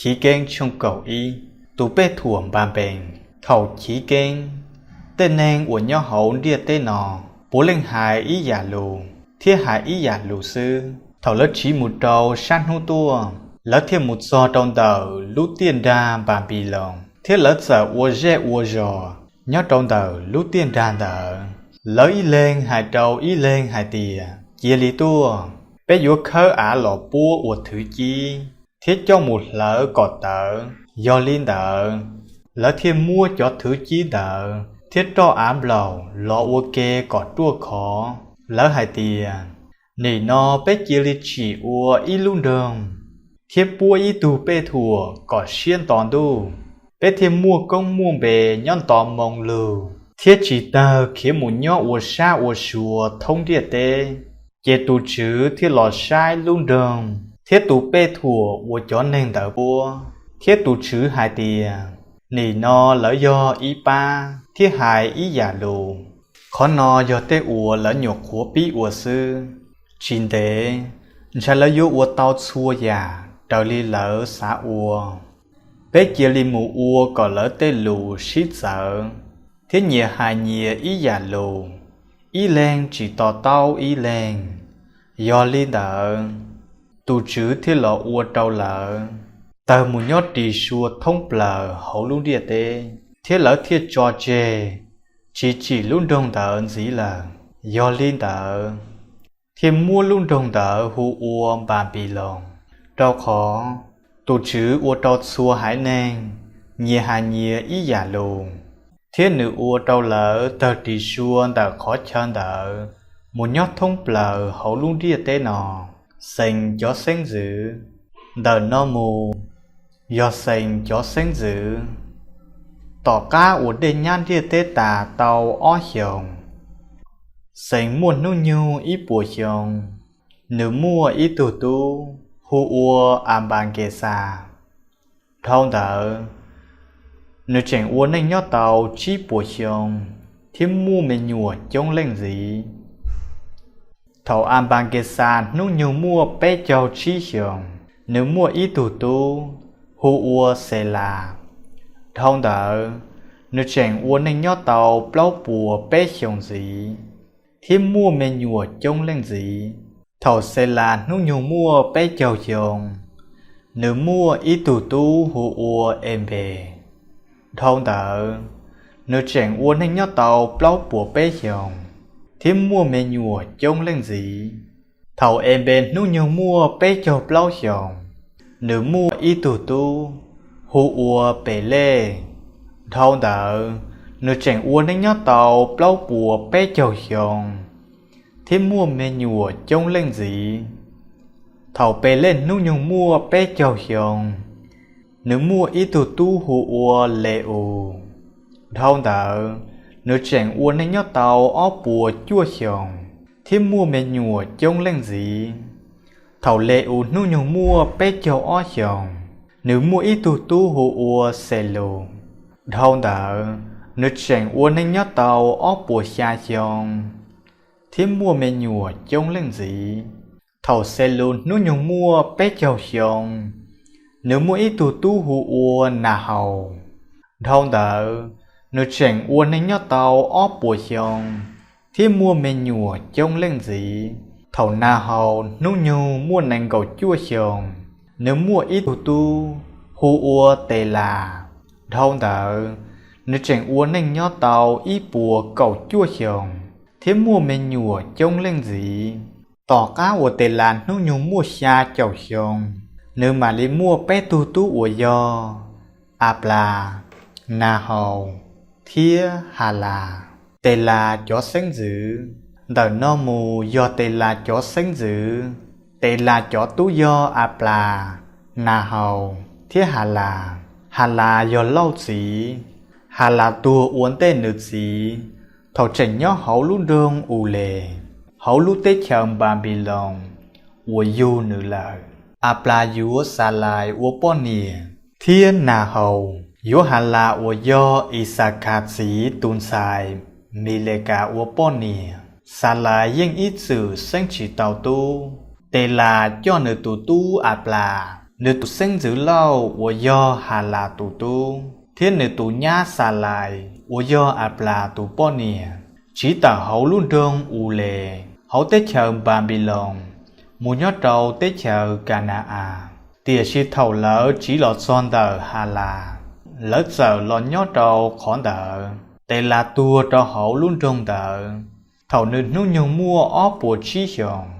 Chiv Keeb tshooj kaum ib. Tus Pej Thuam Npanpees. Thaum chiv keeb, tej neeg uas nyob hauv ntiaj teb no puav leej hais ib yam lus thiab hais ib yam lus xwb. Thaum lawv tsiv mus rau sab hnub tuaj, lawv thiaj mus txog rau ntawm lub tiaj nrag Npanpiloos, thiab lawv txawm ua zej ua zos nyob rau ntawm lub tiaj nrag ntawd. Lawv ib leeg hais rau ib leeg hais tias, Cia li tuaj, peb yuav khawb av los puab ua thwv cib thiab coj mus hlawv kom tawv. Yog li ntawd, lawv thiaj muab cov thwv cib ntawd thiab roj av nplaum los ua ke kom ruaj khov. Lawv hais tias, Nim no peb cia li tsim ua ib lub nroog thiab puab ib tug Pej Thuam kom siab nto ntuj, peb thiaj muaj koob muaj npe nyob nto moo lug, thiab tsis tawg khiav mus nyob ua sab ua sua thoob ntiaj teb. Ces tus Tswv thiaj los saib lub nroog thiab tus Pej Thuam uas cov neeg ntawd puab, thiab tus Tswv hais tias, Nim no lawv yog ib pab thiab hais ib yam lus. Qhov no yog tej uas lawv nyuam qhuav pib ua xwb. Tsis ntev ntshai lawv yuav ua tau txhua yam raws li lawv xav ua. Peb cia li mus ua kom lawv tej lus sib txawv thiab nyias hais nyias ib yam lus, ib leeg tsis to taub ib leeg. Yog li ntawd, tus Tswv thiaj los ua rau lawv tawg mus nyob ris sua thoob plaws hauv lub ntiaj teb, thiab lawv thiaj tso tseg tsis tsim lub nroog ntawd ntxiv lawm. Yog li ntawd, thiaj muab lub nroog ntawd hu ua Npanpiloos, rau qhov tus Tswv ua rau txhua haiv neeg nyias hais nyias ib yam lus, thiab nws ua rau lawv tawg ris sua ntawm qhov chaw ntawd mus nyob thoob plaws hauv lub ntiaj teb no. Xeem cov xeeb ntxwv. Ntawm no mus, yog Xeem cov xeeb ntxwv. Tom qab uas dej nyab ntiaj teb tas tau ob xyoos, Xeem muaj hnub nyoog ib puas xyoo. Nws muaj ib tug tub hu ua Anpankexa. Dhau ntawd, nws tseem ua neej nyob tau tsib puas xyoo thiab muaj me nyuam coob leej ntxiv. Thaum Anpankexa hnub nyoog muaj peb caug tsib xyoos, nws muaj ib tug tub hu ua Xelas. Dhau ntawd, nws tseem ua neej nyob tau plaub puas peb xyoos ntxiv thiab muaj me nyuam coob leej ntxiv. Thaum Xelas hnub nyoog muaj peb caug xyoo, nws muaj ib tug tub hu ua Enpes. Dhau ntawd, nws tseem ua neej nyob tau plaub puas peb xyoos thiab muaj me nyuam coob leej ntxiv. Thaum Enpes hnub nyoog muaj peb caug plaub xyoos, nws muaj ib tug tub hu ua Pelej. Dhau ntawd, nws tseem ua neej nyob tau plaub puas peb caug xyoo thiab muaj me nyuam coob leej ntxiv. Thaum Pelej hnub nyoog muaj peb caug xyoo, nws muaj ib tug tub hu ua Le-us. Dhau ntawd, nws tseem ua neej nyob tau ob puas cuaj xyoos thiab muaj me nyuam coob leej ntxiv. Thaum Le-us hnub nyoog muaj peb caug ob xyoos, nws muaj ib tug tub hu ua Xelus. Dhau ntawd, nws tseem ua neej nyob tau ob puas xya xyoo thiab muaj me nyuam coob leej ntxiv. Thaum Xelus hnub nyoog muaj peb caug xyoo, nws muaj ib tug tub hu ua Nahaus. Dhau ntawd, nws tseem ua neej nyob tau ob puas xyoo thiab muaj me nyuam coob leej ntxiv. Thaum Nahaus hnub nyoog muaj nees nkaum cuaj xyoos, nws muaj ib tug tub hu ua Telas. Dhau ntawd, nws tseem ua neej nyob tau ib puas kaum cuaj xyoos thiab muaj me nyuam coob leej ntxiv. Tom qab uas Telas hnub nyoog muaj xya caum xyoo, nws mam li muaj peb tug tub uas yog Aplas, Nahaus, thiab Halas. Telas cov xeeb ntxwv. Ntawm no mus yog Telas cov xeeb ntxwv. Telas cov tub yog Aplas, Nahaus, thiab Halas. Halas yog Lauj txiv. Halas tuag ua ntej nws txiv thaum tseem nyob hauv lub nroog Ules, hauv lub teb chaws Npanpiloos uas yug nws lawm. Aplas yuav Xalais ua poj niam, thiab Nahaus yuav Halas uas yog Ixakhas txiv tus ntxhais Milekas ua poj niam. Xalais yeej ib txwm xeeb tsis tau tub. Telas coj nws tus tub Aplas Nws tus xeeb ntxwv Lauj uas yog Halas tus tub, thiab nws tus nyab Xalais uas yog Aplas tus poj niam, tsiv tawm hauv lub nroog Ules hauv teb chaws Npanpiloos mus nyob rau teb chaws Ka na-as. Tiam sis thaum lawv tsiv los txog ntawm Halas, lawv txawm los nyob rau qhov ntawd. Telas tuag rau hauv lub nroog ntawd thaum nws hnub nyoog muaj ob puas tsib xyoos.